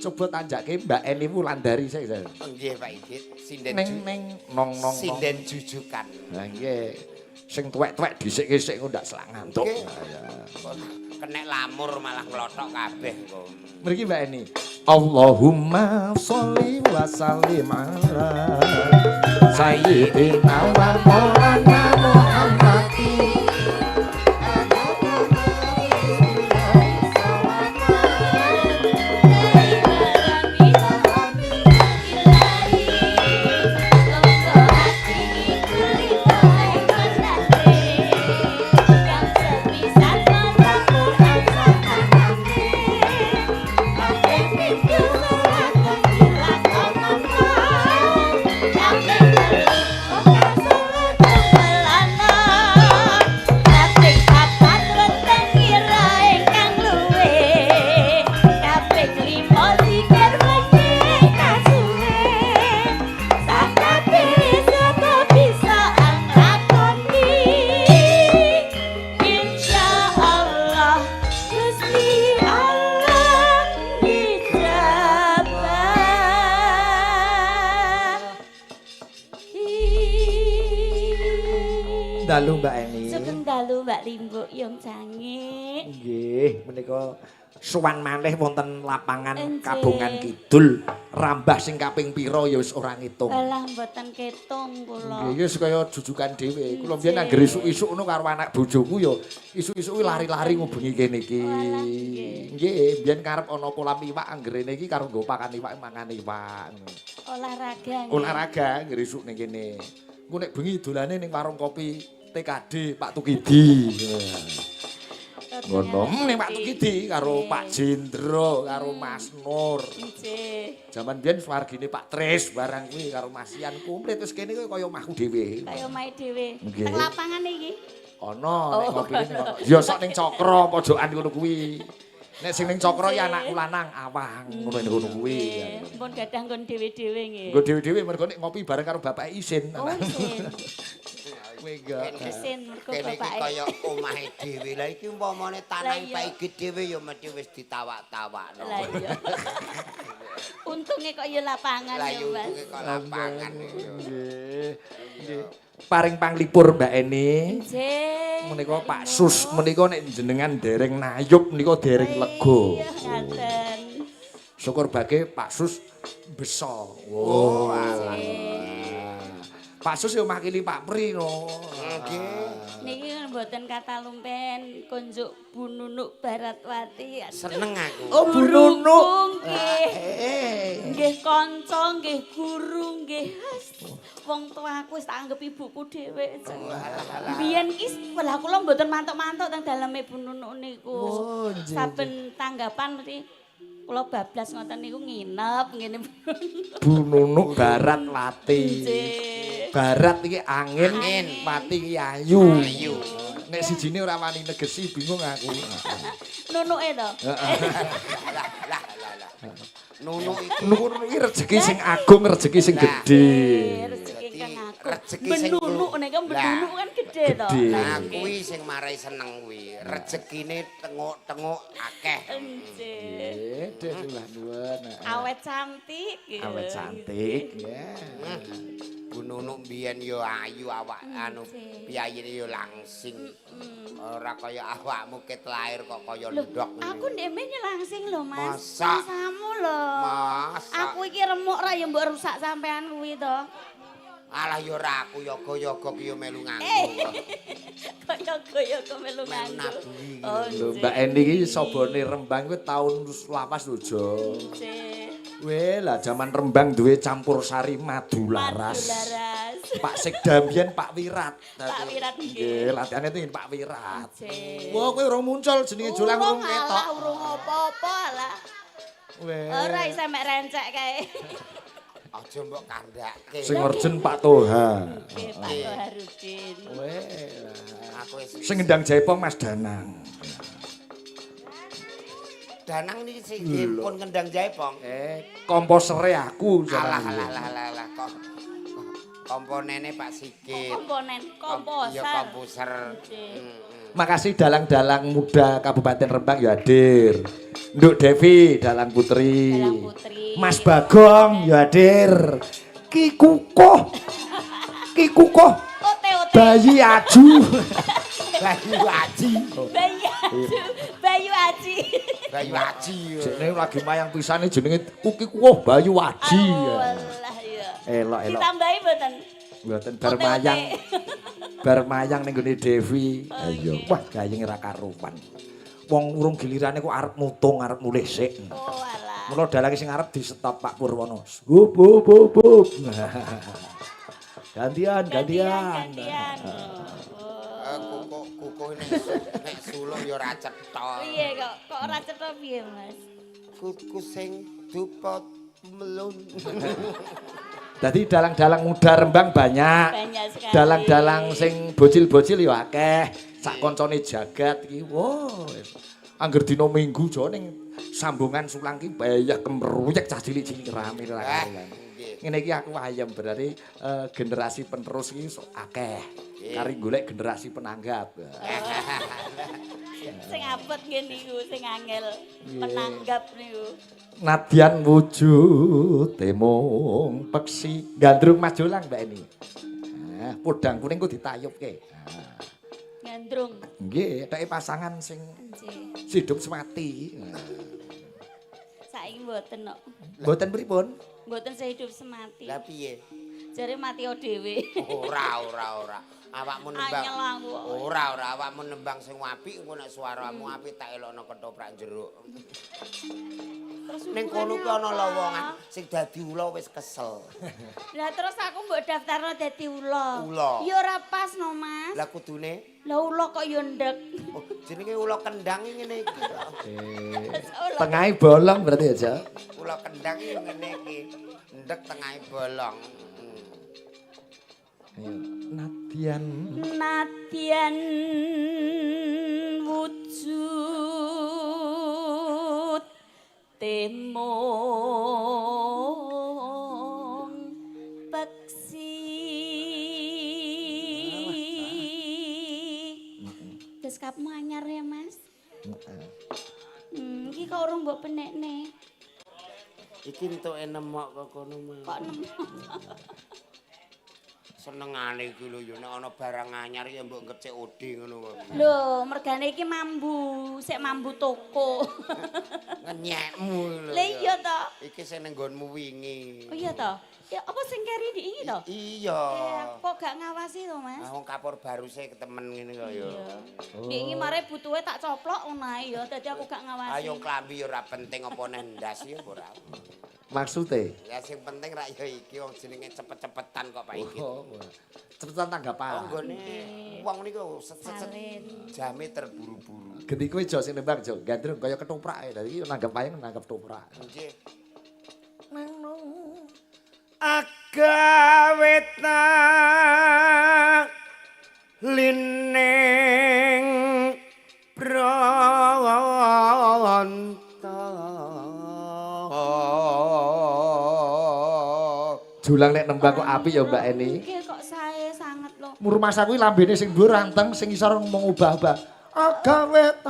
Coba tanjake Mbak Eni Wulandari sik. Nggih, Pak Igit, sinden Neng neng nong nong nong. Sinden jujukan. Lah nggih. Sing tuwek-tuwek dhisik-dhisik kok ndak selak ngantuk. Nggih. Kenek lamur malah nglothok kabeh kok. Mriki Mbak Eni. Allahumma sholli wa sallim ala sayyidina wa maulana Muhammadin. Dalu Mbak Eni. Sugeng dalu Mbak Limbuk Yung Cangik. Nggih, menika sowan malih wonten lapangan Kabongan Kidul. Rambah sing kaping pira ya wis ora ngitung. Alah mboten ketung kula. Nggih, wis kaya jujukan dhewe. Kula mbiyen anggere isuk-isuk ngono karo anak bojoku ya isuk-isuk kuwi lari-lari ngubengi kene iki. Nggih, mbiyen karep ana kolam iwak anggere iki karo nggo pakan iwak mangan iwak. Olahraga nggih. Olahraga anggere isuk ning kene. Engko nek bengi dolane ning warung kopi TKD Pak Tukidi. Ngono ning Pak Tukidi karo Pak Jendro, karo Mas Nur. Nggih. Jaman biyen swargine Pak Tris barang kuwi karo Mas Ian komplit wis kene kuwi kaya omahku dhewe. Kaya omahe dhewe. Nggih. Teng lapangan iki. Ana nek ngopine ning kono. Ya sok ning Cakra pojokan ngono kuwi. Nek sing ning Cakra ya anakku lanang Awang ngono ngono kuwi. Nggih, pun gadah nggon dhewe-dhewe nggih. Nggo dhewe-dhewe mergo nek ngopi bareng karo bapake isin. Oh, isin. Kowe enggak. Isin mergo Kene iki bapake. kaya omahe dhewe. Lah iki umpamane tanahe Lah iya. Pak Igit dhewe ya mesti wis ditawak-tawakno. Lah iya. Untunge kok ya lapangan Lah ya, iya Mas. untunge kok lapangan. Nggih. Nggih. Paring panglipur Mbak Eni. Nggih. Menika Pak Sus menika nek jenengan dereng nayub menika dereng lega. Iya, ngaten. Syukur bage Pak Sus beso. Oh. Pak Sus yo makili Pak Pri no. Nggih. Niki mboten kata lumpen konjuk Bu Nunuk Baratwati. Seneng aku. Oh, Bu Nunuk. Nggih. Eh. Nggih kanca, nggih guru, nggih. Wong tuaku wis tak anggep ibuku dhewe. Biyen ki lah kula mboten mantuk-mantuk teng daleme Bu Nunuk niku. Oh, nggih, Saben tanggapan mesti kula bablas ngoten niku nginep ngene Bu Nunuk. Bu Nunuk Baratwati. Nggih. Barat iki angin, Angin. Wati iki ayu. Ayu. Nek sijine ora wani negesi bingung aku. Nunuke to. Lah lah lah lah. Nunuk iki Nunuk iki rejeki sing agung, rejeki sing Lah. gedhe. Rezeki ingkang agung. Rezeki sing Benunuk nek benunuk kan gedhe to. Gedhe. Lah kuwi sing marai seneng kuwi. Rezekine tenguk-tenguk akeh. Nggih. Nggih, deh sembah nuwun. Awet cantik. Awet cantik ya. Bu Nunuk mbiyen ya ayu awak anu piyayine ya langsing. Ora kaya awakmu ket lair kok kaya Loh, ndok. aku ndek men langsing lho, Mas. Masa? Masamu lho. Masa? Aku iki remuk ra ya mbok rusak sampean kuwi to. Alah ya ora aku yoga-yoga ki ya melu nganggo. Kok yoga-yoga melu Melu nganggo. nabuhi. Oh, Lho Mbak Eni iki sobone Rembang kuwi taun lawas lho, Jo. Nggih. Weh, lah jaman Rembang duwe campur sari madu laras. Madu laras. Pak Sekda mbiyen Pak Wirat. Pak Wirat, nggih. Nggih, latihane itu Pak Wirat. Nggih. Wah, kowe urung muncul jenenge Jolang urung ketok. Alah, urung apa-apa lah. Weh. Ora iso mek rencek kae. Aja mbok kandhake. Sing urgen Pak Toha. Nggih, Pak Toharudin. Weh. Aku wis Sing ngendang jaipong Mas Danang. Danang niki sing pun ngendang jaipong. Komposere aku Alah alah alah alah alah kok komponene Pak Sigit. Komponen Iya komposer. komposer. Nggih. Heeh. Makasih dalang-dalang muda Kabupaten Rembang ya hadir. Nduk Devi, dalang putri. Dalang putri. Mas Bagong ya hadir. Ki Kukuh. Ki Kukuh. Ote ote. Bayi Aju. Bayu Aji. Bayu Aji. Bayu Aji. Bayu Aji. Jenenge lagi mayang pisane jenenge Ki Kukuh Bayu Aji. Alah iya. Elok elok. Ditambahi mboten? Mboten bar mayang. Bar mayang ning gone Devi. Ayo. Wah, gayeng ra karuan. Wong urung gilirane kok arep mutung, arep mulih sik. Oh alah. Mula dalange sing arep di stop Pak Purwono. Hup hup hup hup. Gantian, gantian. Gantian. Eh, kukuh kukuh nek suluk ya ora cetha. Piye kok kok ora cetha piye, Mas? Kuku sing dupa melun. Dadi dalang-dalang muda Rembang banyak. Banyak sekali. Dalang-dalang sing bocil-bocil ya akeh. Sak koncone jagat iki. Wah. Angger dina Minggu jo ning sambungan sulang ki bayah kemruyek cah cilik-cilik rame ra karuan. Nggih. Ngene iki aku ayem berarti generasi penerus iki sok akeh. Kari golek generasi penanggap. Sing abot nggih niku, sing angel penanggap niku. Nadyan wujud mung peksi gandrung majolang Mbak Eni. Nah, podang kuning ku ditayubke. Nah, Gandrung. nggih, teke pasangan sing Nggih. sidup semati. Nah, Saiki mboten kok. mboten pripun? Mboten sehidup semati. Lah piye? Jare mati dhewe. Ora ora ora. Awakmu nembang. Anyel aku. Ora ora awakmu nembang sing apik engko nek suaramu apik tak elokno ketoprak jeruk. Terus Ning kono hubungannya ki ana apa? lowongan sing dadi ula wis kesel. Lah terus aku mbok daftarno dadi ula. Ula. Ya ora pas no, Mas. Lah kudune Lah ula kok ya ndek. oh, jenenge ula kendang iki ngene iki. Eh, tengahe bolong berarti ya, Jo. Ula kendang iki ngene iki. Ndek tengahe bolong. Ayo, Nadyan Nadyan wujud temung peksi. Beskapmu anyar ya, Mas? Iki kok urung mbok penekne. Iki entuke nemok kok kono mah. Kok nemu? Senengane iki lho ya nek ana barang anyar ya mbok anggep COD ngono kok. Lho, mergane iki mambu, sik mambu toko. Ngenyekmu lho. Lah iya to. Iki sing ning nggonmu wingi. Oh iya to. Ya apa sing keri di iki to? Iya. Eh, kok gak ngawasi to, Mas? Ah wong kapur baru sih ketemen ngene kok ya. Iya. Dik iki mare butuhe tak coplok ngono ae ya, dadi aku gak ngawasi. Ayo klambi ya ora penting apa nendas ya apa ora. Maksude? Ya sing penting rak ya iki wong jenenge cepet-cepetan kok Pak iki. Oh, cepetan tanggapan. Oh nggone wong niku set set set Salin. jame terburu-buru. Genti kowe Jo sing nembang Jo, gandrung kaya ketoprak e. Dadi nanggap wayang nanggap ketoprak. Nggih. Agawe lining bronto. Julang nek nembang kok apik ya Mbak Eni. Nggih kok sae sanget lho. Murmasa kuwi lambene sing dhuwur anteng, sing isor ngomong ubah-ubah. Agawe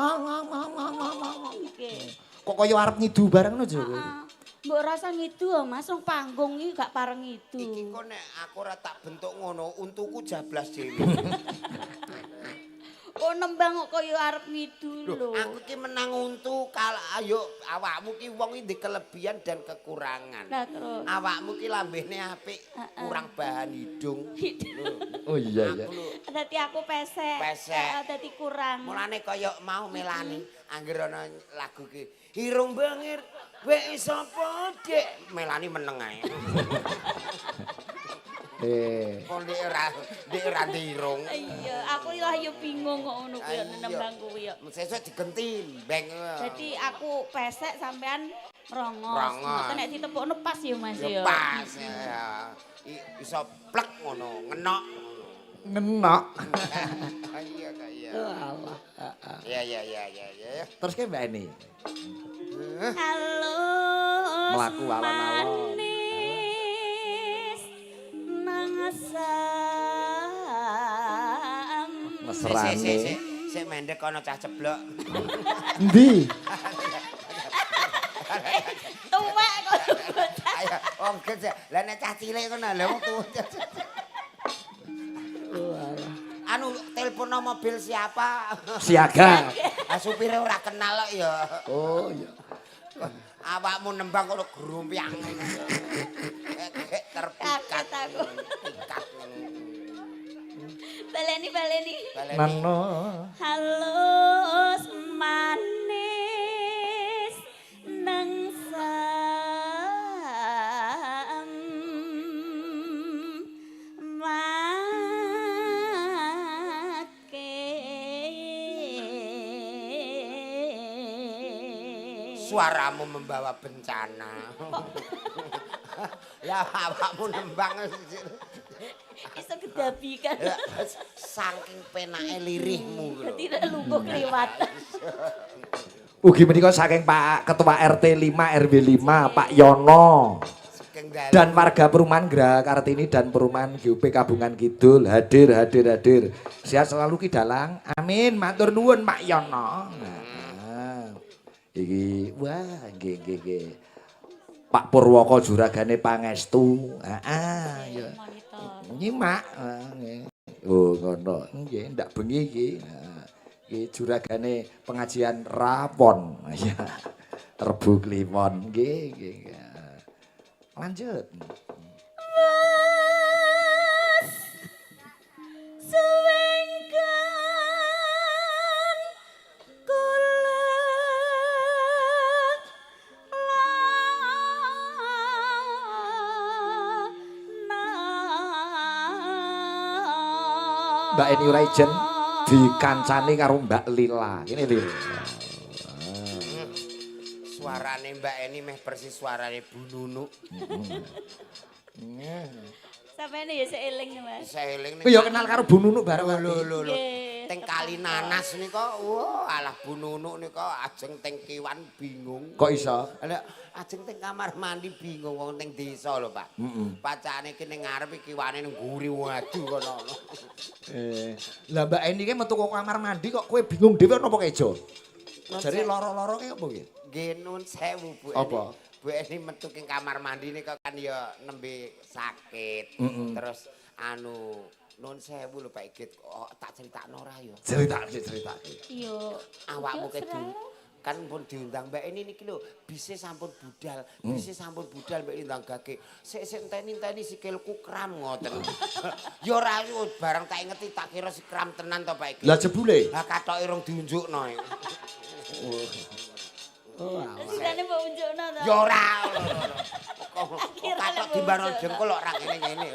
Nggih. Kok kaya arep ngidu bareng ngono Jo. Heeh. Mbok rasa ngidu ya, Mas, wong panggung iki gak pareng ngidu. Iki kok nek aku ora tak bentuk ngono, untuku jablas dhewe. Oh nembang kok kaya arep ngidu lho. Aku ki menang untu kal ayo awakmu ki wong iki ndek kelebihan dan kekurangan. Lah terus. Awakmu ki lambene apik, kurang bahan hidung. Oh iya iya. Aku lho Dadi aku pesek. Pesek. Heeh, dadi kurang. Mulane kaya mau Melani angger ana lagu ki irung bangir wek sapa Dik Melani meneng ae. Eh, Kok ndek ora irung. Iya, aku lah yo bingung kok ngono kuwi Iya. nembang kuwi yo. Sesuk digenti beng. Dadi aku pesek sampean merongos. Merongos. Ngoten nek ditepukno pas ya Mas ya ya. pas ya. Iso plek ngono, ngenok. Ngenok. Iya kak iya. Alah. Iya iya iya iya iya. Terus ke Mbak Eni. Halus Mlaku alon-alon. manis nang sam. Mesrane. Sik, sik, sik. Sik mendek ana cah ceblok. Endi? Tuwek kok bocah. Ayo, wong gede. Lah nek cah cilik ngono lha wong tuwa. Anu telepon mobil siapa? Siaga. Ah supire ora kenal kok ya. Oh iya. Awakmu nembang kok grumpiang. Terpikat. Kaget aku. Pikat. Baleni baleni. Baleni. Nano. Halus manis nang sam make. Suaramu membawa bencana. Ya awakmu nembang iso gedabikan. Saking penake lirihmu lho. Dadi nek lungguh kliwat. Ugi menika saking Pak Ketua RT 5 RW 5 Pak Yono dan warga perumahan Graha Kartini dan perumahan GUP Kabungan Kidul hadir hadir hadir. Sehat selalu Ki Dalang. Amin. Matur nuwun Pak Yono. Nah, iki wah nggih nggih nggih. Pak Purwoko juragane pangestu. Heeh ya. Nyimak. Nggih. Oh ngono. Nggih ndak bengi iki. Iki juragane pengajian Rawon. Ya. Rebu Kliwon. Nggih nggih. Lanjut. Mas suwengkan kula Mbak Eni Raijen dikancani karo Mbak Lila. Ini Lil. Suarane Mbak Eni meh persis suarane Bu Nunuk. Sampeyan ya sik eling, Mas. Seeling Kowe ya kenal karo Bu Nunuk bareng. Lho lho lho. Nggih, Teng kali nanas nika, wah alah Bu Nunuk nika ajeng teng kiwan bingung. Kok iso? Lah ajeng teng kamar mandi bingung wong teng desa lho, Pak. Pacane iki ning ngarep iki kiwane ning mburi waduh kono. Lah Mbak Eni ki metu kok kamar mandi kok kowe bingung dhewe napa kejo? Jare loro-loro ki apa ki? Nggih nun sewu Bu Eni. Apa? Bu Eni metu king kamar mandi nika kan ya nembe sakit. Terus anu nun sewu lho Pak Igit, oh, tak critakno ora ya. Ceritake ceritake. Yo. Awakmu Yo, ke Sera. Kan pun diundang Mbak Eni niki lho, bise sampun budal, bise sampun budal Mbak Eni ndang gage. Sik sik enteni-enteni sikilku kram ngoten. Ya ora bareng tak ingeti tak kira si kram tenan to Pak Igit. Lah jebule. Lah katoke rong diunjukno. Oh, Sisane mbok unjukno to. Ya ora. Kok kira katok nek dimbano mbok jengkol kok ora ngene-ngene.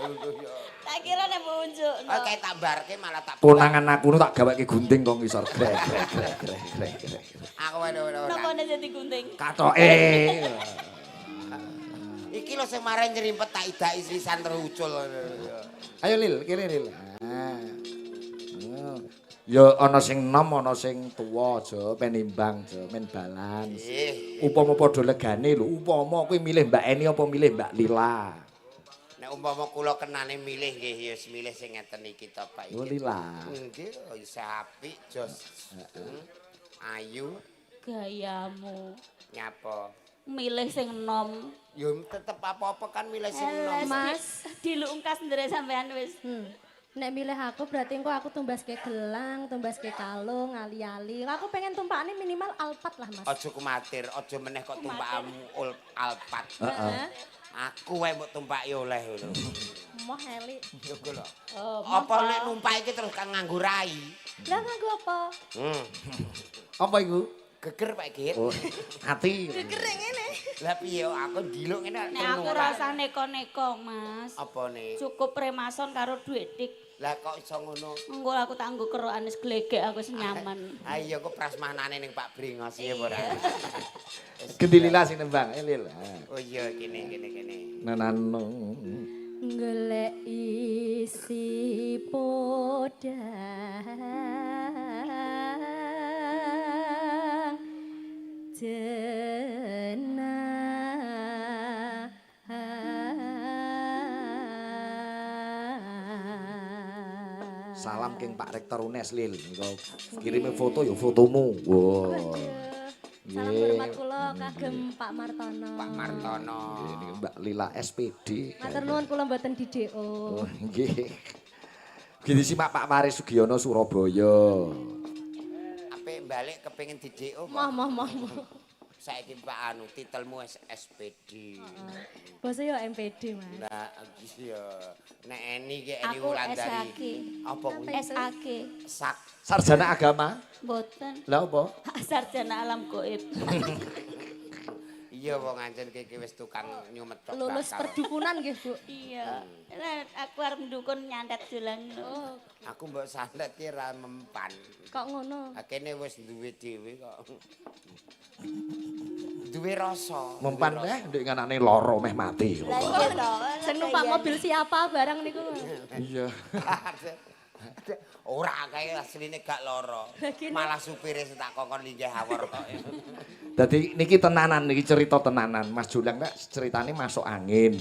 Tak kira nek mbok unjukno. Oh kae tak barke malah tak Konangan aku nu tak gaweke gunting kok ngisor grek grek grek grek grek grek. Aku ora ora. Napa nek dadi gunting? Katoke. Iki lho sing mare nyerimpet tak idaki sisan terus ucul. Ayo Lil, kene Lil. Ah. Ya ana sing enom, ana sing tuwa aja penimbang aja men balance. Nggih. Upama padha legane lho, upama kowe milih Mbak Eni apa milih Mbak Lila? Nek umpama kula kenane milih nggih ya wis milih sing ngeten iki to Pak. Oh Lila. Nggih, isih apik jos. Ayu Gayamu nyapa. milih sing enom. Ya tetep apa-apa kan milih sing enom. Mas. Dilungkas ndere sampean wis. Nek milih aku berarti engko aku tumbaske gelang, tumbaske kalung, ali-ali. Aku pengen tumpakane minimal Alphard lah, Mas. Aja kumatir, aja meneh kok tumpakmu Alphard. Heeh. Aku wae mbok tumpaki oleh ngono. Moh eli. Yo lho. Oh, Apa nek numpak iki terus kang nganggo rai? Lah nganggo apa? Hmm. Apa iku? Geger Pak Git. Oh, ati. Geger ngene. Lah piye aku ndiluk ngene. Nek aku rasa neko-neko, Mas. Apa nih? Cukup remason karo dhuwit tik. Lah kok iso ngono? Engko aku tak nggo kerokane glegek aku wis nyaman. Ah iya kok prasmanane ning Pak Bringos ya ora. Ganti Lila sing nembang, eh Lil. Oh iya kene kene kene. Nanano. Golek isi podang jenah. Salam king Pak Rektor UNES Lil. Engko kirime foto ya fotomu. Wah. Waduh. Salam hormat kula kagem Pak Martono. Pak Martono. Nggih, niki Mbak Lila SPD. Matur nuwun kula mboten di DO. Oh, nggih. Gini simak Pak Waris Sugiono Surabaya. Ape balik kepengin di DO. Moh moh moh. moh. Saiki Pak anu titelmu SPD. Bose yo MPD, Mas. Nah, iya. Nek Eni ki Eni Aku Wulandari. SAG. Apa kuwi? SAG. Sak. Sarjana agama. Mboten. Lah apa? Sarjana alam goib. Iya wong ancen iki wis tukang nyumet tok Lulus bakal. perdukunan nggih, Bu. Iya. Lah aku arep ndukun nyantet dolan. Oh, Aku mbok santet ki ra mempan. kok ngono? Akene wis duwe dhewe kok. Duwe rasa. Mempan eh ndek nganane lara meh mati. Lah iya to. Sing numpak mobil siapa barang niku? Iya. Ora kae asline gak lara. Malah supire sing tak kokon linggih awor kok. Dadi niki tenanan niki cerita tenanan. Mas Julang nek ceritane masuk angin.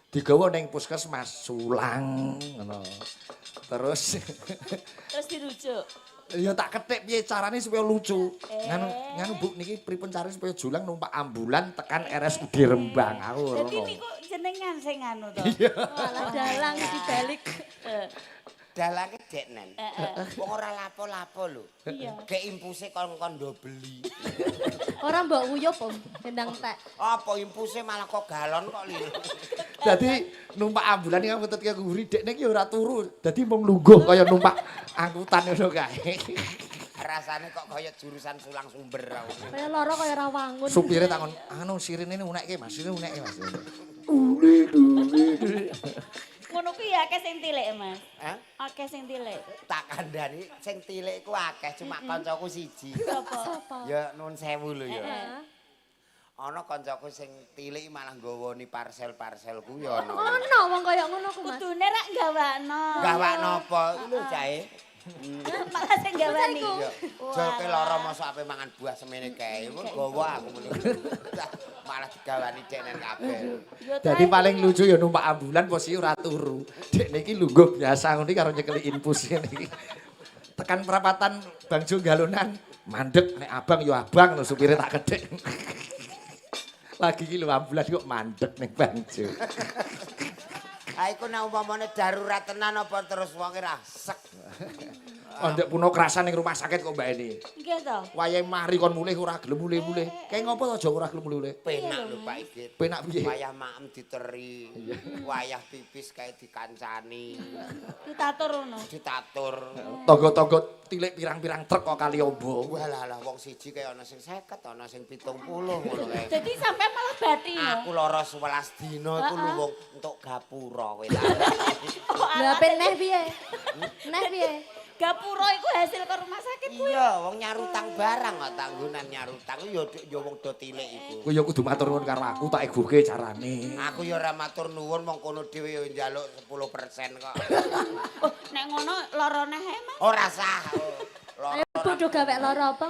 Digawa ning puskesmas Sulang ngono. Terus Terus dirujuk. ya tak ketik piye carane supaya lucu. Nganu nganu Bu niki pripun carane supaya Julang numpak ambulan tekan RSUD Rembang. Aku ora Dadi ngono. niku jenengan sing anu to. Walah dalang dibalik. Eh, Dalange deknen. Heeh. Wong ora lapo-lapo lho. Iya. Gek impuse kon-kon do beli. Ora mbok uyup, Om, ndang tek. Apa impuse malah kok galon kok lho. Dadi numpak ambulan iki aku tetep nguri dekne iki ora turu. Dadi mung lungguh kaya numpak angkutan ngono kae. Rasane kok kaya jurusan sulang sumber aku. Kaya lara kaya ora wangun. Supire takon, "Anu sirine unekke Mas, sirine unekke Mas." Uli uli. Ngono kuwi ya akeh sing tilik, Mas. Hah? Akeh sing tilik. Tak kandhani sing tilik ku akeh cuma kancaku siji. Sopo? Sapa? Ya nun sewu lho ya. Heeh. Ana kancaku sing tilik malah nggawani parsel-parselku ya ana. Ono wong kaya ngono ku, Mas. Kudune rak gawakno. Gawakno apa? Lho jae. Malah sing gawani. Ya, joke lara mosok ape mangan buah semene kae. Wong gawa aku muni. Malah digawani deknen kabeh. Ya Dadi paling lucu ya numpak ambulan posisi ora turu. Dekne iki lungguh biasa ngono iki karo nyekeli infus ngene iki. Tekan perapatan Bangjo Galonan, mandek nek abang ya abang lho supire tak kedhek. Lagi iki lho ambulan kok mandek ning Bangjo. Ha iku nek umpamane darurat tenan apa terus wong ra sek. Ondek puno krasan ning rumah sakit kok Mbak Eni. Nggih to. Wayahe mari kon mulih ora gelem mulih-mulih. Kayak ngopo to aja ora gelem mulih-mulih? Penak lho Pak Igit. Penak piye? Wayah maem diteri, wayah pipis kae dikancani, Ditatur ngono. ditatur. Tangga-tangga tilik pirang-pirang truk kok kali ombo. Walah lah wong siji kae ana sing 50, ana sing 70 ngono kae. Dadi sampe malah bati no. Aku lara 11 dina iku lho wong entuk gapura kowe ta. Lah ape neh piye? Neh piye? Gapura iku hasil ke rumah sakit kuwi. Iya, wong nyarutang barang kok tanggunan nyarutang ya ya wong do tilik iku. Kowe ya kudu matur nuwun karo aku tak egoke carane. Aku ya ora matur nuwun wong kono dhewe ya njaluk 10% kok. Oh, nek ngono lara neh ae, Mas. Ora sah. Lara. Ayo padha gawe lara apa?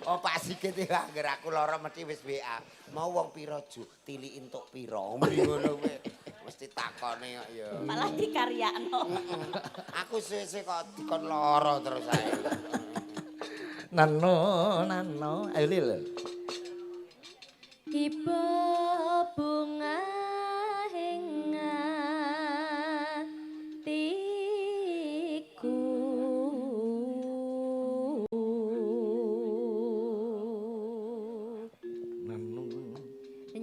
Oh Pak Sigit iki anggere aku lara mesti wis WA. Mau wong pira ju tiliki entuk pira. Muni ngono kuwi. Mesti takone kok ya. Malah dikaryakno. Aku suwe-suwe kok dikon lara terus ae. Nano nano ayo Lil. Ibu bunga ing atiku. Nano.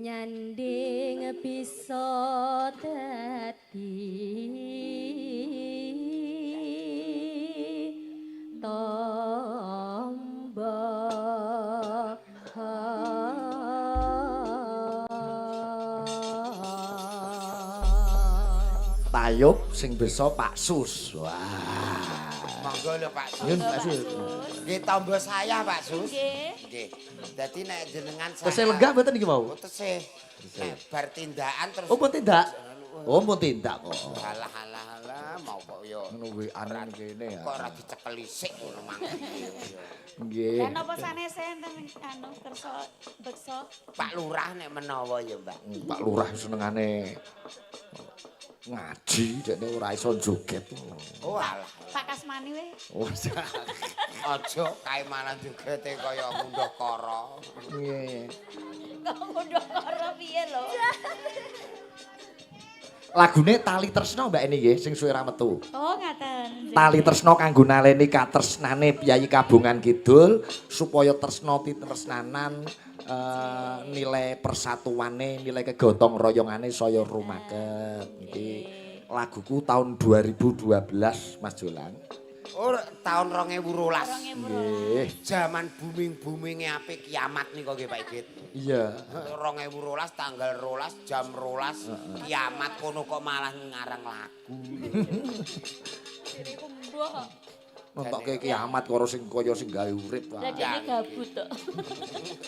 Nyanding bisa dadi tombo. Tayub sing beso Pak Sus. Wah. Monggo lho Pak Sus. Nyun Pak Sus. Nggih tombo saya Pak Sus. Nggih. Nggih. Dadi nek jenengan saya. Tesih lenggah mboten iki mau? Oh tesih. Nek bar tindakan terus. Oh pun tindak. Oh pun tindak kok. Alah alah alah mau kok yo. Ngono WA-ne kene ya. Kok ora dicekeli sik ngono mangke. Nggih. Lah napa sanese enten anu kersa beksa? Pak Lurah nek menawa ya, Mbak. Pak Lurah senengane Ngaji dekne ora iso joget. Oh alah. Pak Kasmani weh. Oh, Aja kae malah jogete kaya ngunduh kara. Nggih. Kok ngunduh kara piye lho? Lagune Tali Tresna Mbak ini nggih sing suwe ra metu. Oh, ngaten. Tali tresna kanggo naleni katresnane piyayi Kabungan Kidul supaya tresna titresnanan nilai persatuane, nilai kegotong royongane saya rumaket. Iki laguku tahun 2012 Mas Jolang. Oh, tahun 2012. Nggih. Jaman booming-boominge ape kiamat nika nggih Pak Igit. Iya. 2012 tanggal 12 jam 12 kiamat kono kok malah ngarang lagu. Diriku mbah. Nontokke kiamat karo sing kaya sing gawe urip Lah wae. dene gabut tok.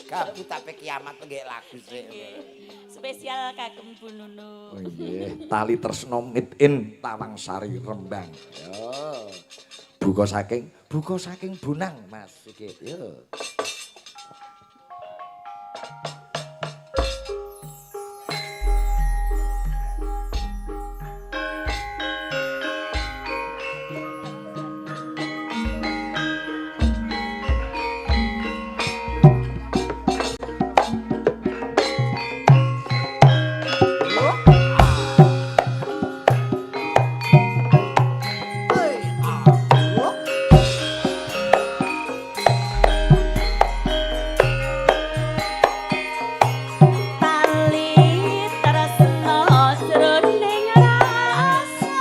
Gabut ape kiamat nggih lagu sik. Spesial kagem Bu Nunu. Oh nggih, Tali Tresna Meet in Tawangsari Rembang. Yo. Buka saking Bonang Mas Sigit. Yo. Tali tresna jroning rasa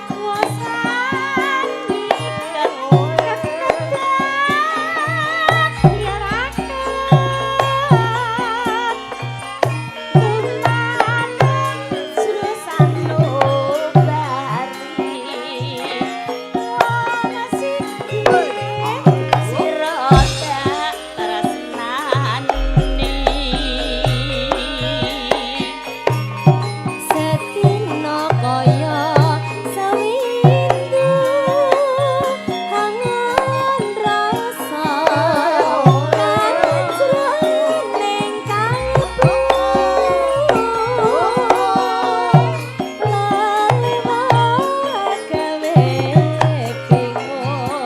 bosan iket ketedan yaraket tulan jero sanubari wong siji sira tak tresnani. Setino kaya sawindu hangan rasa jroning kalbu lali gawe bingung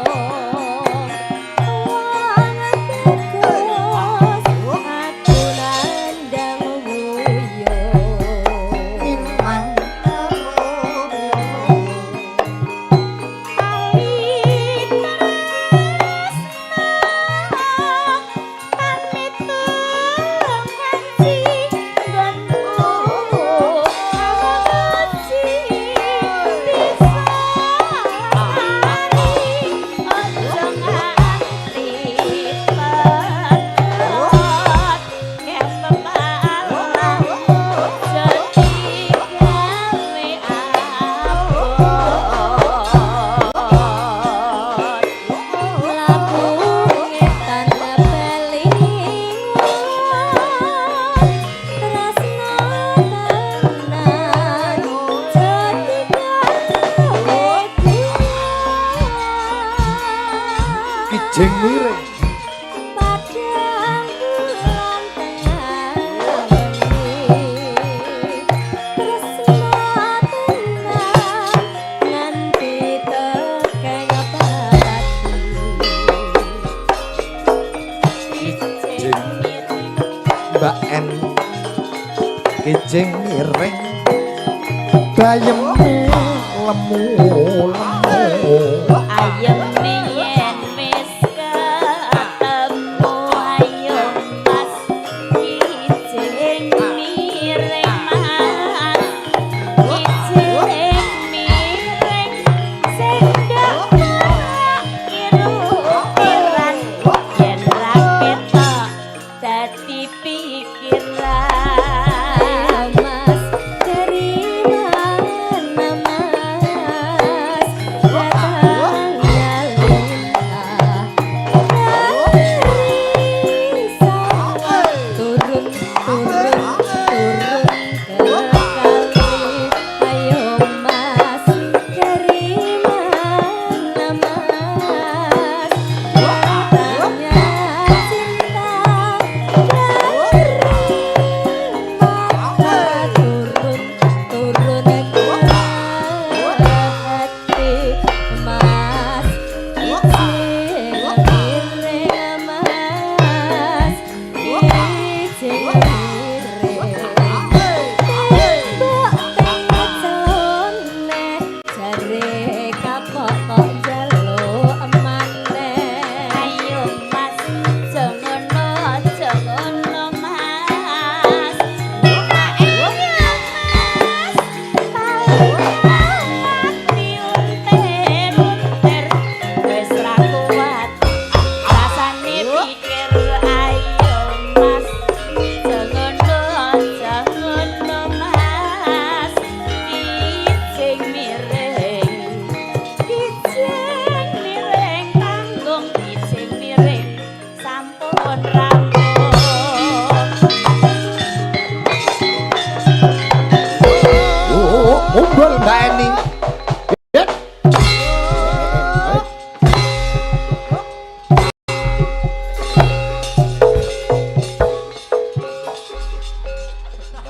wong tegus aku nandang guyon. Tali tresna pamit ngaji nggonku ngaji bisa lari aja nganti pedhot kepepalang jadi gawe abot. Mlaku ngetan belingan tresna tenan jadi gawe Kijing miring. Padang bulan tengah wengi tresna tenan nganti tekan pati. Kijing miring. Mbak N. Kijing miring. Bayemmu lemu lemu. Ayem yen wis ketemu ayo Mas kijing miring Mas kijing miring sing ndak kiru-kiran yen ra ketok dadi pikiran. Mas dari mana Mas datangnya lintah dari sawah turun turun turun ke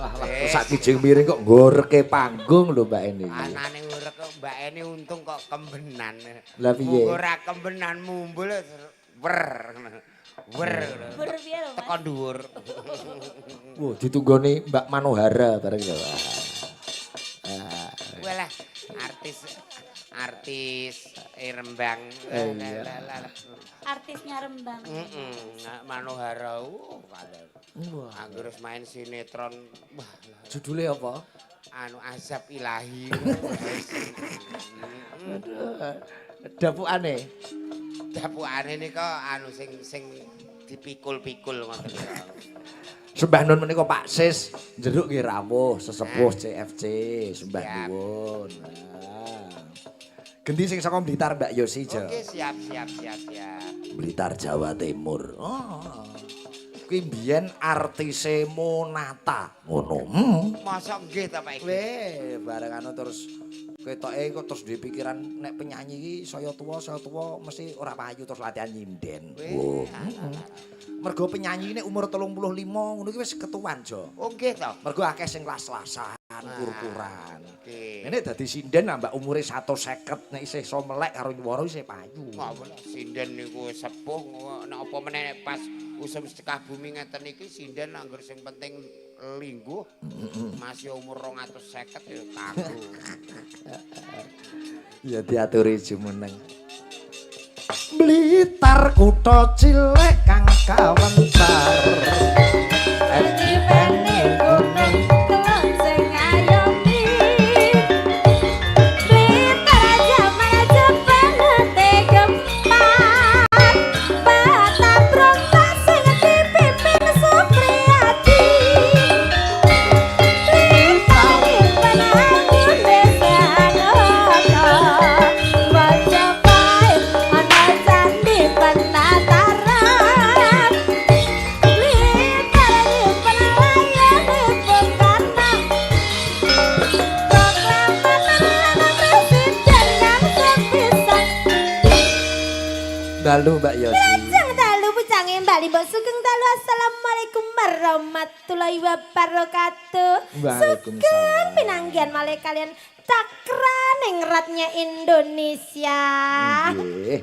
Lah lah, sak kijing miring kok nggoreke panggung lho Mbak Eni. Anane ngurek kok Mbak Eni untung kok kembenan. Lah piye? Munggo ora kembenan mumbul wer. Wer. Ber piye lho, Mas? Teko dhuwur. Wah, ditunggoni Mbak Manohara bareng ya. Walah, artis artis Rembang. Iya. Lah, lah. Artisnya Rembang. Heeh, Manohara. Wah, Angger wis main sinetron, wah, judulnya apa? Anu Azab Ilahi. Aduh, dapukane. Dapukane nika anu sing sing dipikul-pikul ngoten lho. Sembah nuwun menika Pak Sis, jeruk nggih rawuh sesepuh CFC, sembah nuwun. Nah. Gendi sing saka Blitar Mbak Yosi, Jo. Oke, siap siap siap siap. Blitar Jawa Timur. Oh. Kuwi mbiyen artise Monata. Ngono. Mosok nggih ta, Pak iki? Weh, bareng anu terus ketoke kok terus duwe pikiran nek penyanyi iki saya tuwa mesti ora payu, terus latihan nyinden. Weh, Oh. Mergo penyanyi nek umur 35 ngono iki wis ketuan, Jo. Oh, nggih to. Mergo akeh sing las-lasan, kur-kuran. Oke. Nek dadi sinden nambah umure 150 nek isih iso melek karo nyuwara isih payu. Ngawur sinden niku sepuh nek apa meneh nek pas usum sedekah bumi ngeten iki, sinden angger sing penting lingguh masih umur 250 ya kanggo. Ya diaturi jumeneng. Blitar kutha cilik kang kawentar. Nyipeni gunung kelon sing ngayomi. Blitar jaman Jepang gempa. Batak sing dipimpin Supriyadi. Blitar nyimpen desa Noto. Majapahit ana candi Penataran. Blitar nyimpen layane Bung Karno. Proklamator lan presiden kang sepisan. Dalu Mbak Yosi. Lajeng dalu pucange Mbak Limbuk, sugeng dalu, assalamualaikum warahmatullahi wabarakatuh. Waalaikumsalam. Sugeng pinanggihan malih kalian Cakra Ningratnya Indonesia. Nggih.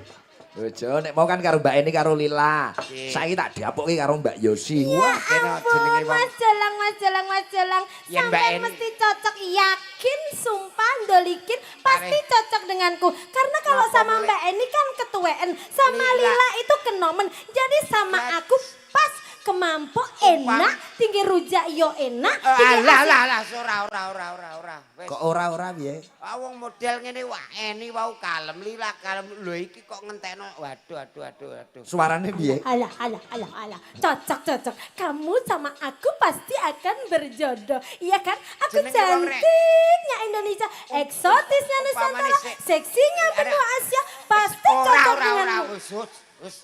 Ojo nek mau kan karo Mbak Eni karo Lila. Nggih. Saiki tak diapuki karo Mbak Yosi. Wah, Kene Ampun, jenenge wong Mas Jolang, Mas Jolang, Mas Jolang. Yen Mbak Sampai Eni- mesti cocok, yakin, sumpah, ndolikin, pasti Areh. cocok denganku. Karena kalau Napa sama boleh? Mbak Eni kan ketuaan, sama Lila. Lila itu kenomen. Jadi sama Lah. aku pas kemampuk enak, tinggi rujak yo enak. Tinggi Alah asin. lah lah, ora ora ora ora ora. Wis. Kok ora-ora piye? Ah, wong model ngene wah Eni wau kalem, Lila kalem. Lho iki kok ngentekno. Waduh, aduh, aduh, aduh. Suarane piye? Alah, alah, alah, alah. Cocok, cocok. Kamu sama aku pasti akan berjodoh. Iya kan? Aku Jenenge wong, Rek. cantiknya Indonesia, eksotisnya Umpamane Nusantara, seksinya Ada- benua Asia. Pasti Ora cocok ora ora, denganmu. wis wis, wis.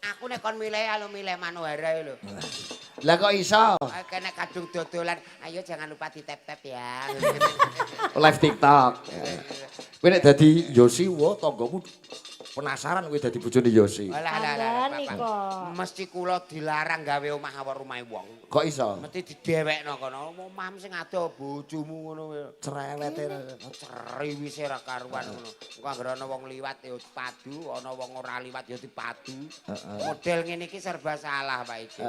Aku nek kon milih alo milih Manohara lho. Lah kok iso? Kene kadung dodolan, ayo jangan lupa di tap-tap ya. Live TikTok. Kowe nek dadi Yosi, wah tanggamu penasaran kowe dadi bojone Yosi. Alah alah alah. Kandhani Bapak. kok. Mesti kula dilarang gawe omah awak rumahe wong. Kok iso? Mesti didewekno kono. Omahmu sing ado bojomu ngono kuwi. Cerewete. Ceriwise ra karuan ngono. Engko anggere ana wong liwat ya dipadu, ana wong ora liwat ya dipadu. Model ngene iki serba salah, Pak iki.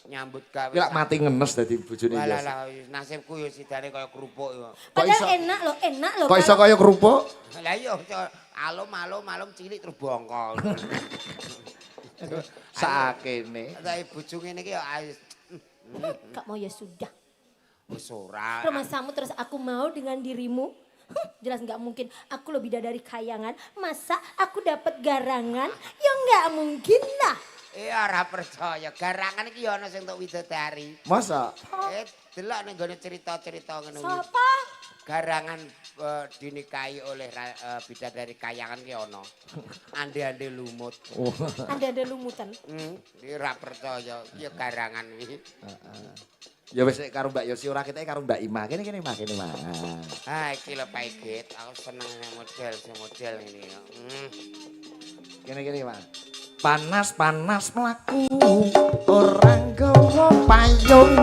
Nyambut gawe. Kuwi lak mati ngenes dadi bojone Walah Yosi. lah nasibku ya sidane kaya kerupuk ya. Kok Padahal iso? enak loh, enak loh. Kok iso kaya kerupuk? Lah iya alum alum alum cilik terus bongkol. Sakene. Lah bojo ngene iki ya Gak mau ya sudah. Wis ora. Romasamu terus aku mau dengan dirimu? Huh, jelas nggak mungkin. Aku lebih dari kayangan. Masa aku dapat garangan? Ya nggak mungkin lah. Eh, ora percaya. Garangan iki ya ana sing entuk widodari. Masa? Eh, delok ning gone cerita-cerita ngono kuwi. Siapa? Garangan dinikahi oleh bidadari kayangan ki ana. Ande-ande lumut. Oh. Anda ada lumutan. Iki ora percaya ya garangan kuwi. Ya wis nek karo Mbak Yosi ora ketoke karo Mbak Ima. Kene kene Mas, kene Mas. Ah, iki lho Pak Igit, aku seneng nek model sing model ngene ya. Kene kene Mas. Panas-panas mlaku ora nggawa payung.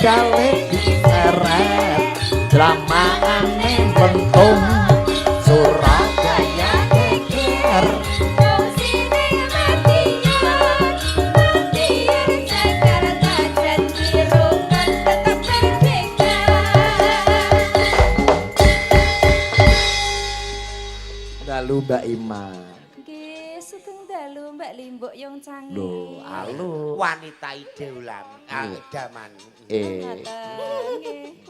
budale diseret dramaane pentung Surabaya geger. Jakarta janji rukun tetap merdeka. Dalu Mbak Ima. Nggih, sugeng dalu Mbak Limbuk Yong Cangi. Lho, alu. Wanita idaman, ah, idaman. Eh, Ngoten, nggih.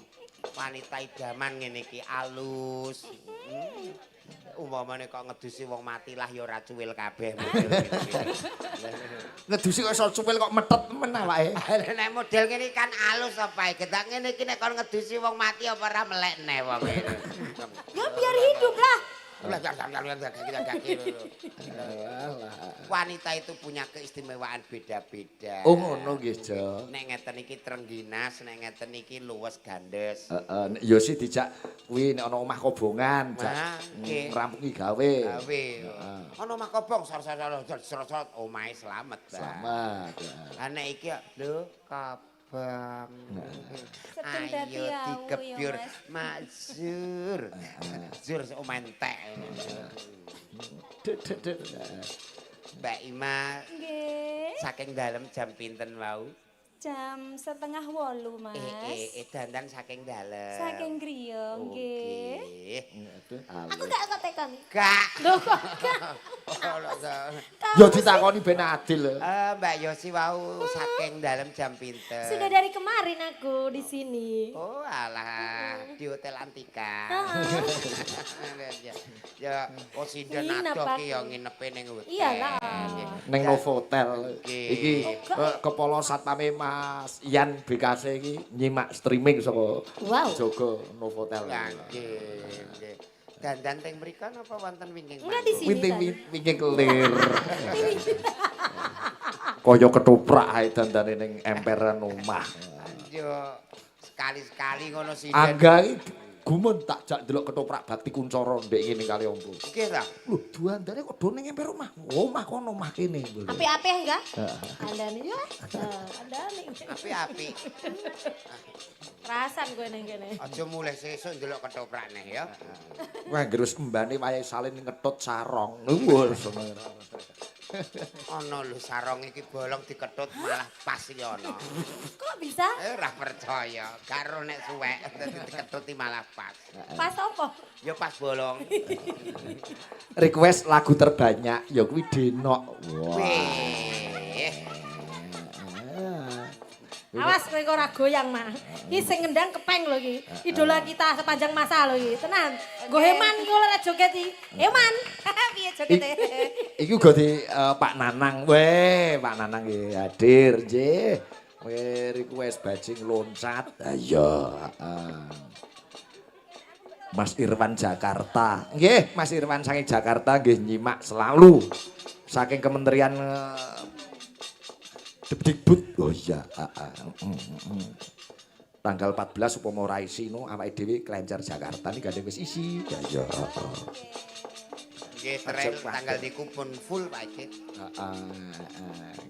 Wanita idaman ngene iki alus. Umpamane kok ngedusi wong mati lah ya ora cuwil kabeh model ngene. Ngedusi kok iso cuwil kok metet men awake. Nek model ngene iki kan alus apa gedak ngene iki nek kon ngedusi wong mati apa ora melekne wong. Ya biar hidup lah. Wanita itu punya keistimewaan beda-beda. Oh ngono nggih, Jo. Nek ngeten iki trengginas, nek ngeten iki luwes gandes. Heeh, nek yo sih dijak kuwi nek ana omah kobongan, jak Wah, nggih. ngrampungi gawe. Gawe. Ana omah kobong sor-sor sor-sor omahe slamet. Mbak. Selamat. Ya. Lah nek iki lho kobong. Sedeng dadi Ayo awu ya, dikebyur Mas. Makzur. Zur omahe entek. Dek, dek, dek. Mbak Ima Nggih. saking dalem jam pinten wau? Jam 7.30, Mas. Dandan saking dalem. Saking griya, nggih. Nggih. Aduh, Aku gak kok tekon. Gak. Lho kok gak? Oh, lho, lho. Ya ditakoni ben adil. Mbak Yosi wau saking dalem jam pinten? Sudah dari kemarin aku di sini. Oh alah, di Hotel Antika. Ya, ya, oh sinden Nginep adoh ki aku. ya nginepe ning hotel. Iyalah. Ning Novotel. Nggih. Iki kepala satpame Mas Ian BKC iki nyimak streaming saka Wow. Jogo Novotel. Ya, nggih, nggih. Dandan teng mriku napa wonten wingking? Enggak di sini. Winting tadi. wingking kelir. Kaya ketoprak ae dandane ning emperan omah. Yo sekali-sekali ngono sinden. Angga iki gumun tak jak ndelok ketoprak Bakti Kuncara ndek ngene kali ombo. Nggih ta? Lho, duandane kok do ning emper omah. Omah kono omah kene. Apik-apik enggak? Kandhane ya. Kandhane. Apik-apik. Kerasan gue neng kene. Aja mulih sesuk ndelok ketoprak neh ya. Wah, nggerus embane wayahe salin ngetut sarong. Wah, Ana lho sarong iki bolong diketut malah pas iki ana. Kok bisa? Eh ora percaya, karo nek suwek dadi diketuti malah pas. Pas apa? Ya pas bolong. Request lagu terbanyak ya kuwi Denok. Wah. Wih. Awas kowe kok ora goyang, Mak. Iki sing ngendang kepeng lho iki. Idola kita sepanjang masa lho iki. Tenan. Nggo heman iki ora joget iki. Heman. Piye jogete? Iki uga di Pak Nanang. Weh, Pak Nanang nggih hadir nggih. Weh request bajing loncat. Ayo, heeh. Mas Irwan Jakarta. Nggih, Mas Irwan saking Jakarta nggih nyimak selalu. Saking Kementerian Depdikbud. Oh iya, heeh. Tanggal 14 upama ora isi no awake dhewe klencer Jakarta iki gandeng wis isi. Ya ya. Heeh. Nggih, tren tanggal niku pun full Pak Iki. Heeh,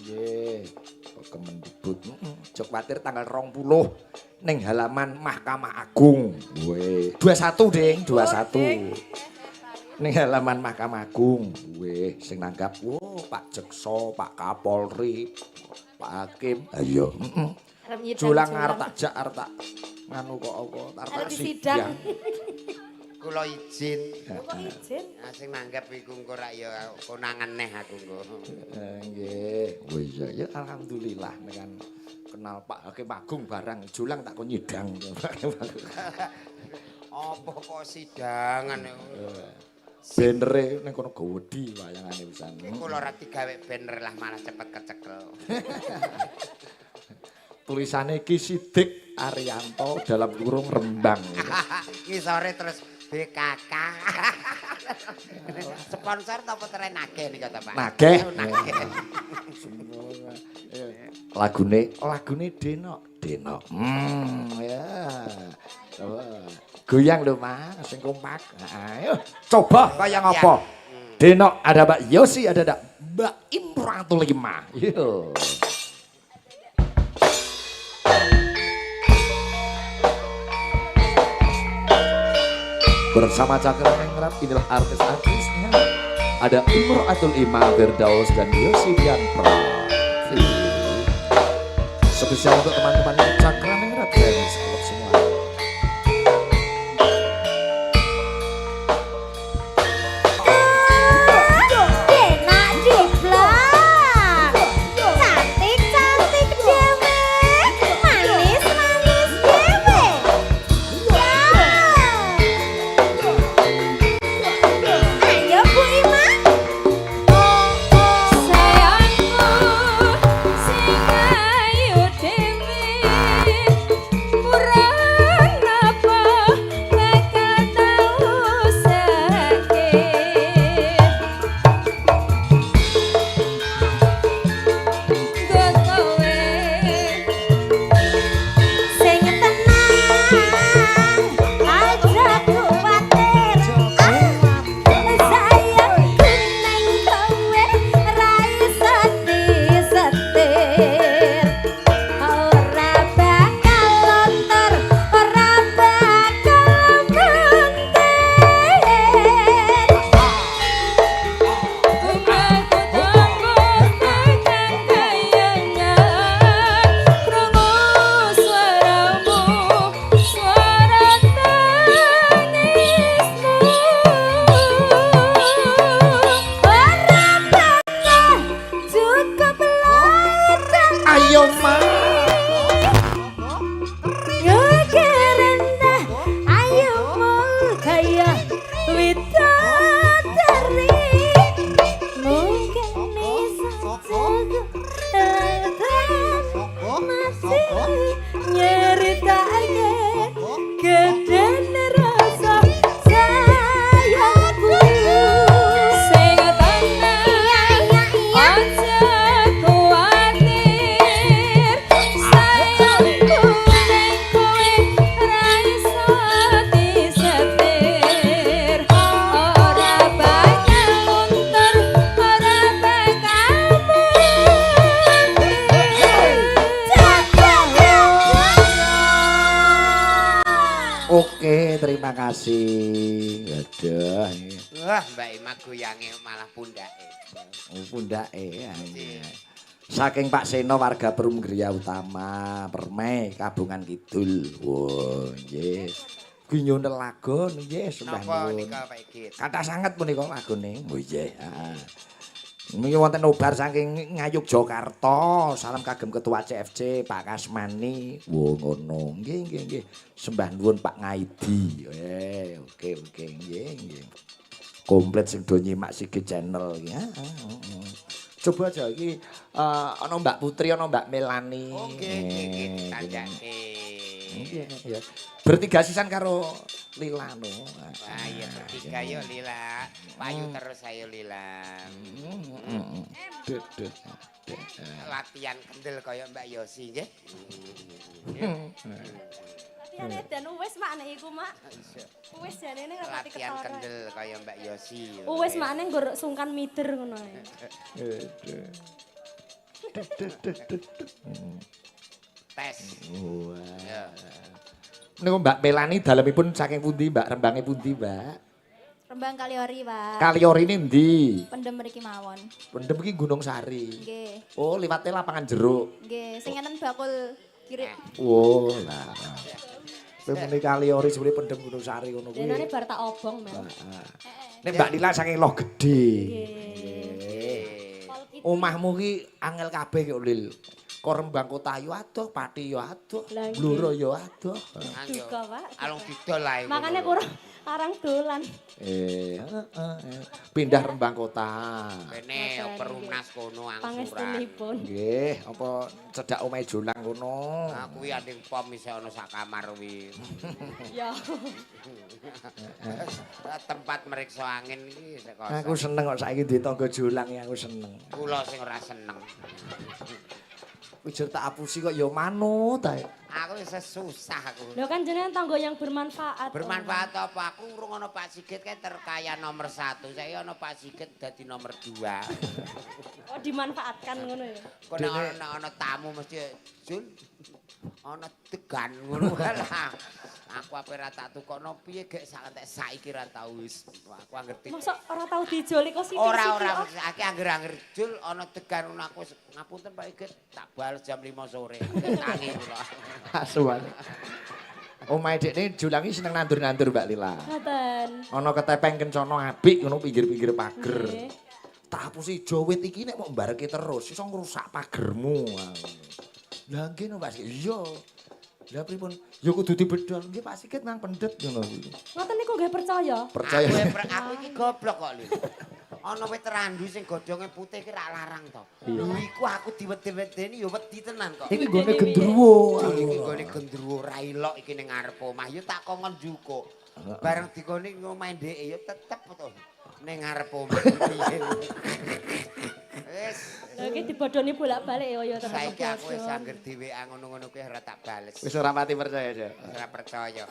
nggih. Kok Kemendikbud. Heeh. Aja kuwatir tanggal 20 ning halaman Mahkamah Agung. Weh, 21 ding, 21. Ning halaman Mahkamah Agung. Weh, sing nanggap wo Pak Jekso, Pak Kapolri, Pak Hakim. Ayo, heeh. Arep nyidang Julang arep tak jak arep tak nganu kok apa arep tak Arep disidang. sidang. Kula izin. Lho kok izin? Ah, sing nanggap iku engko rak ya konangan neh aku engko. Nggih. Oh iya ya alhamdulillah nek kan kenal Pak Hakim Agung barang julang tak kon nyidang. Pak Hakim Agung. Apa kok sidangan? Benere ning kono gawedi wayangane pisan. Kula ora digawe banner lah malah cepet kecekel. Tulisane Ki Sidik Arianto dalam kurung Rembang. Ngisore terus BKK. Sponsor ta apa tren nagih nika ta Pak? Nagih. Nagih. Lagune lagune Denok, Denok. Ya. Coba. Goyang lho Mas, sing kompak. Ayo, coba kaya ngapa? Denok ada Mbak Yosi, ada Mbak Imratul Lima. Yo. Bersama Cakraningrat, inilah artis-artisnya. Ada Imroatul Ima Firdaus dan Yosi Prati. Spesial untuk teman-teman Cakraningrat Fans Club semua. Enak jiplak. Cantik-cantik dhewe, manis-manis dhewe. Ya. Ayo Bu Ima. Sayangku sing ayu dhewe, kurang apa bakal tau sakit. Nggo kowe Sing tenang, aja kuwatir. Sayangku neng kowe ra iso disetir. Ora bakal lontor, ora bakal mentir. Aku tembus tekan kayangan, krungu suaramu, suara tangismu. Ora bakal cukup ladang. Ayo Ma. Karena ayumu kaya widodari. Mungkin bisa cukup ladang masih nyeritake gedene rasa sayangku. Sing tenang, aja kuwatir, sayangku neng kowe ra iso disetir. Ora bakal luntur, ora bakal mentir. Oke, terima kasih. Aduh, ini. Wah, Mbak Ima goyange malah pundake. Oh, pundake ya. Saking Pak Seno warga Perum Griya Utama, Permai, Kabungan Kidul. Wah, nggih. Kuwi nyuwun lagon nggih, sembah Napa nuwun. nika Pak Igit? Kathah sanget punika lagune. Oh nggih, heeh. Niki wonten obar saking Ngayogyakarta. Salam kagem Ketua CFC Pak Kasmani. Wah, ngono. Nggih, nggih, nggih. Sembah nuwun Pak Ngaidi. Oke, oke, nggih, nggih. Komplit sing do nyimak Sigit Channel iki. Coba aja iki ana Mbak Putri, ana Mbak Melani. Oh, nggih, nggih, nggih, ditandake. Iya, iya. Bertiga sisan karo Lila no. Wah, iya bertiga yo Lila. Payu terus ayo Lila. Duh, duh, duh. Latihan kendel kaya Mbak Yosi nggih. Latihan edan wis mak nek iku mak. Wis jarene ora pati Latihan ketara. kendel kaya Mbak Yosi. Wis makne nggur sungkan mider ngono ae. Duh. Duh, duh, duh, duh, duh. Tes. Wah. Ya. Niku Mbak Melani dalemipun saking pundi Mbak? Rembange pundi, Mbak? Rembang Kaliori, Pak. Kaliori ini ndi? Pendem mriki mawon. Pendem iki Gunung Sari. Nggih. Oh, liwate lapangan jeruk. Nggih, sing enten bakul kirik. Oh, lah. Kowe muni Kaliori jebule pendem Gunung Sari ngono kuwi. Denane bar tak obong, Mel. Nek Mbak Lila saking Loh Gedhe. Nggih. Omahmu ki angel kabeh kok, Lil. Ko Rembang kota yo adoh, Pati yo adoh, Lah, nggih. Blora yo adoh. Ayo. Duka, Pak. Alung didol ae. Makane kurang arang dolan. Heeh. Pindah Rembang kota. Kene Perumnas kono angsuran. Pangestunipun. Nggih, apa cedhak omahe Jolang kono. Ah, kuwi anding pom isih ana sak kamar kuwi. Ya. Tempat meriksa angin iki isih kosong. Aku seneng kok saiki duwe tangga Jolang ya aku seneng. Kula sing ora seneng. Kuwi jer tak apusi kok ya manut ae. Aku wis susah aku. Lho kan jenengan tangga yang bermanfaat. Bermanfaat apa? Aku urung ana Pak Sigit kae terkaya nomor 1. Saiki ana Pak Sigit dadi nomor 2. Oh, dimanfaatkan ngono ya. Kok nek ana tamu mesti Jul. Ana degan ngono lah. Aku ape ra tak tukokno piye gek sak entek saiki ra tau wis. Aku ngerti. Mosok ora tau dijoli kok sithik-sithik. Ora ora saiki angger-angger jul ana degan ngono aku wis ngapunten Pak Sigit tak bales jam 5 sore. Tangi kula. Asuane. Omahe dekne julangi seneng nandur-nandur Mbak Lila. Ngoten. Ana ketepeng kencana apik ngono pinggir-pinggir pager. Nggih. Tak hapusi jowit iki nek mok mbareke terus iso ngrusak pagermu. Lah nggih no Pak Sigit. Iya. Lah pripun? Ya kudu dibedol. Nggih Pak Sigit nang pendet ngono kuwi. Ngoten niku nggih percaya. Percaya. Aku iki goblok kok lho. Ana wit randu sing godhonge putih iki rak larang to. Lho iku aku diwedi-wedeni ya wedi tenan kok. Iki nggone gendruwo. Jul iki nggone gendruwo ra ilok iki ning ngarep omah ya tak kongkon njukuk. Bareng dikoni ngomahe ndeke ya tetep to ning ngarep omah piye. Wis Lha iki dibodoni bolak-balik ya ya tetep. saiki aku wis angger dhewean ngono-ngono kuwi ora tak bales. Wis ora pati percaya ya. Ora percaya.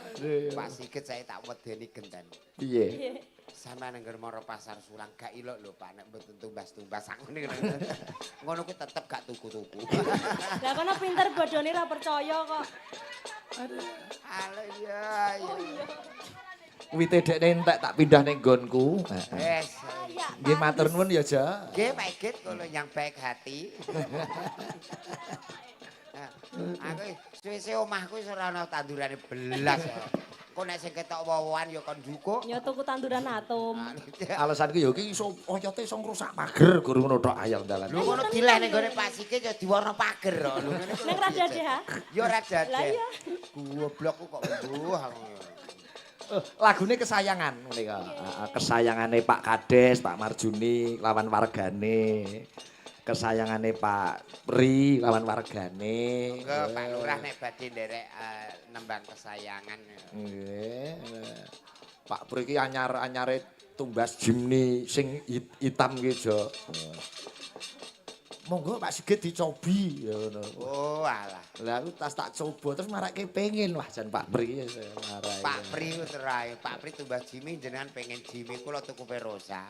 Pak Sigit saya tak wedeni genten. Piye? Sampeyan angger mara pasar Sulang gak ilok lho Pak nek mboten tumbas-tumbas aku niku. Ngono kuwi tetep gak tuku-tuku. Lah kono pinter bodoni ra percaya kok. Halo iya iya. Wite dekne entek tak pindah ning nggonku. Heeh. Wes. Nggih matur nuwun ya, Ja. Nggih Pak Sigit kula yang baik hati. Aku suwe-suwe omahku wis ora ana tandurane belas. Engko nek sing ketok wowoan ya kon njukuk. Ya tuku tanduran atom. Alasanku ya iki iso oyote iso ngrusak pager guru ngono tok ayam dalan. Lho ngono dileh ning gone Pak Sigit ya diwarna pager kok. Lho ngene kok Ning ra dadi ha? Ya ora dadi. Lah iya. Goblokku kok mbuh aku. Lagune kesayangan menika. Heeh, kesayangane Pak Kades, Pak Marjuni lawan wargane. Kesayangane Pak Pri lawan wargane. Monggo Pak Lurah nek badhe nderek nembang kesayangan. Nggih. Pak Pri iki anyar-anyare tumbas Jimny sing hitam ki, Jo. Monggo Pak Sigit dicobi ya ngono. Oh alah. Lah aku tas tak coba terus marake pengen wah jan Pak Pri marai. Pak Pri ku terae, Pak Pri tumbas Jimmy jenengan pengen Jimmy kula tuku Verosa.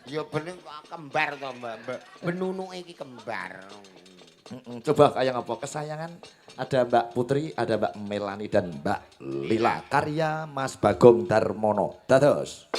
Ya bener kok kembar to, Mbak. Benunuke iki kembar. Coba kayak apa kesayangan ada Mbak Putri, ada Mbak Melani dan Mbak Lila. Karya Mas Bagong Darmono. Dados.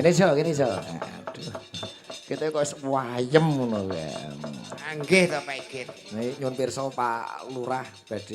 Kene Jo, kene Jo. Aduh. Kita kok wis wayem ngono kae. Nggih to, Pak Igit. Nih nyuwun pirsa Pak Lurah badhe